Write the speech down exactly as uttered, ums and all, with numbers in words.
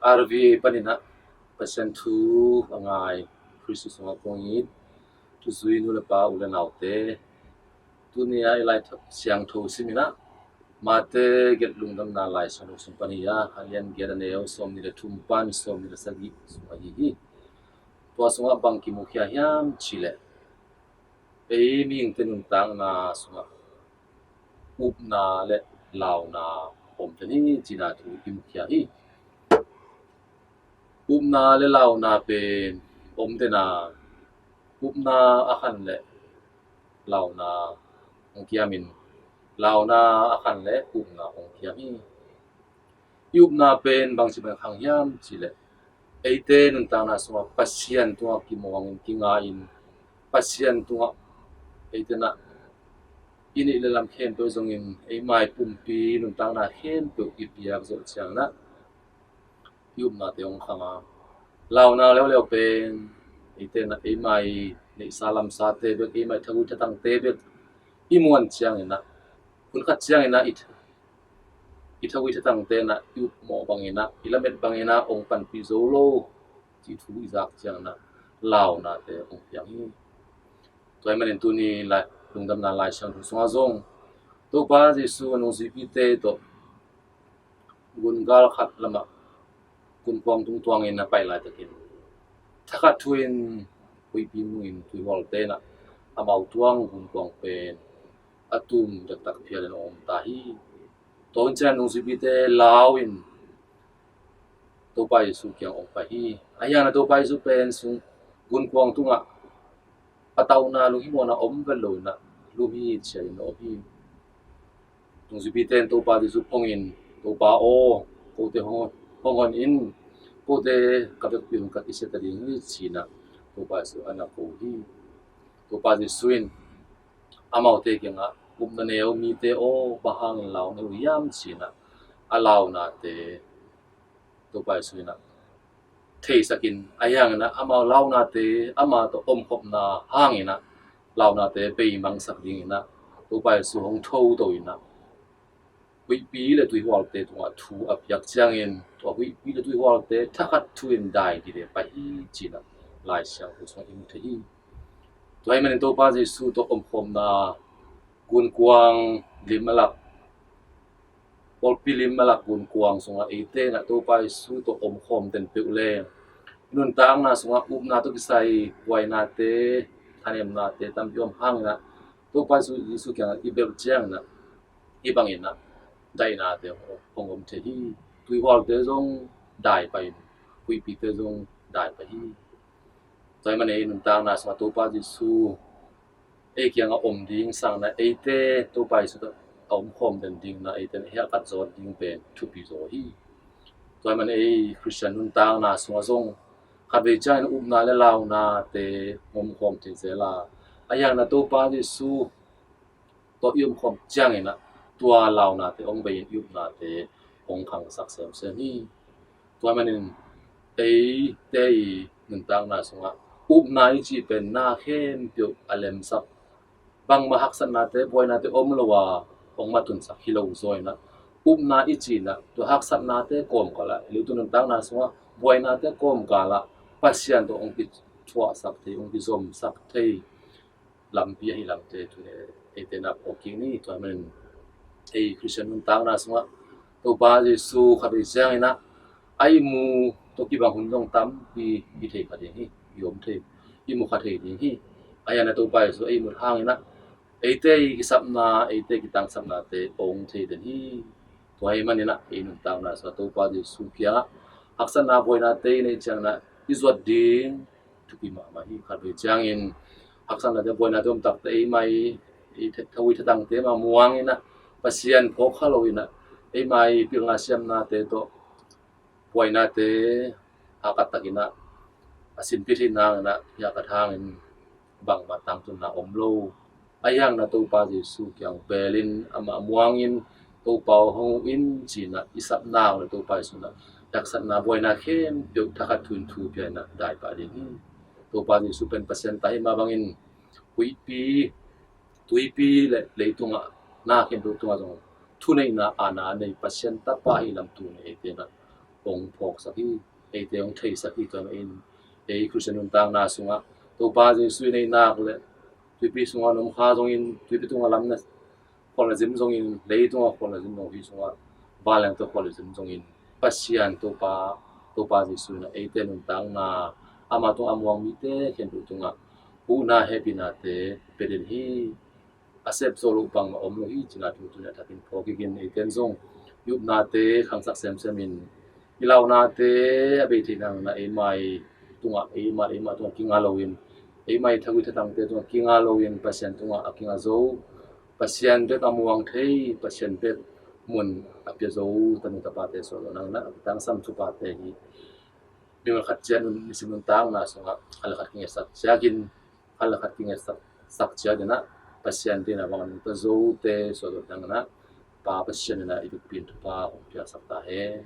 R V A panin ah Pasian thu a ngai Khristu sungah kong it thuzui nu le pa, u le naute, tuni-a i Lai Siangtho simin ah Mate gelh Lungdamna Lai Siangtho sung pan hi a, a lian giat, a neu sawmnih le thum pan sawmnih le sagih sung ahi hi. Tua sungah bang kimukhia hiam cih leh, ei mihingte nuntakna sungah upna le launa om den hi cihna thu i mukhia hi. Upna le launa pen om den a, upna a khan le launa hong kiamin, launa a khan le upna hong kiam hi. I upna pen bangci bang khang hiam cih leh, eite nuntakna sungah Pasian tungah kimuangin, kinga-in, Pasian tungah eite in ah i neih le lam khempeuh zongin eima i pumpi nuntakna khempeuh i piak zawh ciangin ah i upnate hong khang a, launa leuleu pen eite in ah eima i neihsa lamsate bek, eima i thagui thatangte bek i muan ciangin ah, hun khat ciangin ah i, i thagui thatangte in ah i upmawh bangin ah, i lamet bangin ah hong panpih zo lo cih thu i zak ciangin ah launate hong piang hi. Tua ahih manin tuni Lai, Lungdamna Lai Siangtho sungah zong Topa Jesu a nungzuipite tawh gungal khat lamah gunkuang tung tuangin a pai laitakin, thakhat thu-in huihpi nungin tuihualte in ah amau tuang gunkuang pen a tum taktak phialin a om ta hi. Tua hun ciang nungzuipite lau-in Topa Jesu kiang hong pai hi. Ahi hangin ah Topa Jesu pen sung gunkuang tungah patauhna, lunghimawhna om vet lo in ah lum hi, ciah in a om hi. Nungzuipite in Topa Jesu phongin, "Topa aw, kote hong, hong hon in, kote ka vekpi-in ka kisia ta ding hi," ci-in ah Topa Jesu a na ko hi. Topa Jesu in amaute kiangah, "Upna neu mite aw, bang hangin lau na hi uh hiam?" ci-in ah a launate Topa Jesu in ah theisakin, ahi hangin ah amau launate, ama tawh omkhopna hangin ah launate beimangsak dingin ah Topa Jesu hong thoto in ah huihpi le tuihualte tungah thu a piak ciangin, tua huihpi le tuihualte thakhat thu-in dai dide pai hi, ci-in ah Lai Siangtho sungah i mu thei hi. Tua ahih manin Topa Jesu tawh omkhawmna gunkuang lim a lak, pawlpi lim a lak gunkuang sungah eite in ah Topa Jesu tawh omkhawm den peuh leng, nuntakna sungah upna tawh kisai buainate, thanemnate tampi om hangin ah Topa Jesu, Jesu kiangah i belh ciangin ah hih bangin ah daihnate hong om thei hi. Tuihualte zong dai pai in, huihpite zong dai pai hi. Tua ahih manin ei nuntakna sungah Topa Jesu ei kiangah om ding sangin ah eite Topa Jesu tawh a omkhawm den dingin ah eite in ah hehkat zawt ding pen thupi zaw hi. Tua ahih manin ei Khristian nuntakna sungah zong khatvei ciangin upna le launate omkhawm thei zel a, ahi hangin ah Topa Jesu tawh i omkhawm ciangin ah tua launate hong bei in i upnate hong khangsak semsem hi. Tua ahih manin eite i nuntakna sungah upna i cih pen na khempeuh a lemsak, bangmah haksatnate, buainate om lo a hong matunsak hi lo zaw in ah, upna i cih in ah tua haksatnate kawmkal ah, leitung nuntakna sungah buainate kawmkal ah Pasian tawh hong kithuahsak thei, hong kizomsak thei lampi ahih lamte tuni eite in ah phawk kik ni. Tua ahih manin ei Khristian nuntakna sungah Topa Jesu khatvei ciangin ah a ihmu tawh kibang hun zong tampi i thei kha ding hi, i om thei, i mu kha thei ding hi. Ahi hangin ah Topa Jesu a ihmut hangin ah eite i kisapna, eite i kitangsapnate hong thei den hi. Tua ahih manin ah ei nuntakna sungah Topa Jesu kiangah haksatna buainate i neih ciangin ah i zuat ding thupi mahmah hi. Khatvei ciangin haksatnate, buainate om takte eima i, i tha-, thawi thatangte mah muangin ah, Pasian phawk kha lo in ah, eima i pilna siamnate tawh buainate hahkat takin ah a sinpih theih nangin ah hahkat hangin bangmah tangtunna om lo. Ahi hangin ah Topa Jesu kiang belin amah muangin, "Topa aw, hong huh in," ci-in ah i sap nang le Topa Jesu in ah haksatna buaina khempeuh thakhat thu-in thu pia in ah dai pah ding hi. Topa Jesu pen Pasian ta hi mah bangin huihpi, tuipi le leitungah na khempeuh tungah zong thuneihna, aana a nei Pasian tapa ahih lam tuni eite in ah hong phawksak hi. Eite hong theisak hi. Tua in ei Khristian nuntakna sungah Topa Jesu in ei nak le tuipi sungah om kha zongin, tuipi tungah lam na khual na zim zongin, leitungah khual na zim zong hi sungah vanleng tawh khual na zim zongin, Pasian Topa, Topa Jesu in eite nuntakna, amah tungah a muang mite khempeuh tungah huhna hehpihnate pia den hi. A sep zo lo bangmah om lo hi cihna thu tuni a thakin phawk kik in, eite in zong i upnate khangsak semsem in, i launate a bei theih nang na eimai tungah, eimah eimah tungah kinga loin, eimai thagui thatangte tungah kinga loin, Pasian tungah a kinga zo, Pasian bek a muang thei, Pasian bek mun a pia zo tanu tapate suah lo nang na a tangsam thupate hi. Mimal khat ciat nisim nuntakna sungah khat le khat kingetsak ciakin, khat le khat kingetsak, sak ciat in ah Pasian deihna bang a nungta zote suah lo nang na Pa Pasian in ah i vekpi in thupha hong piaksak ta hen.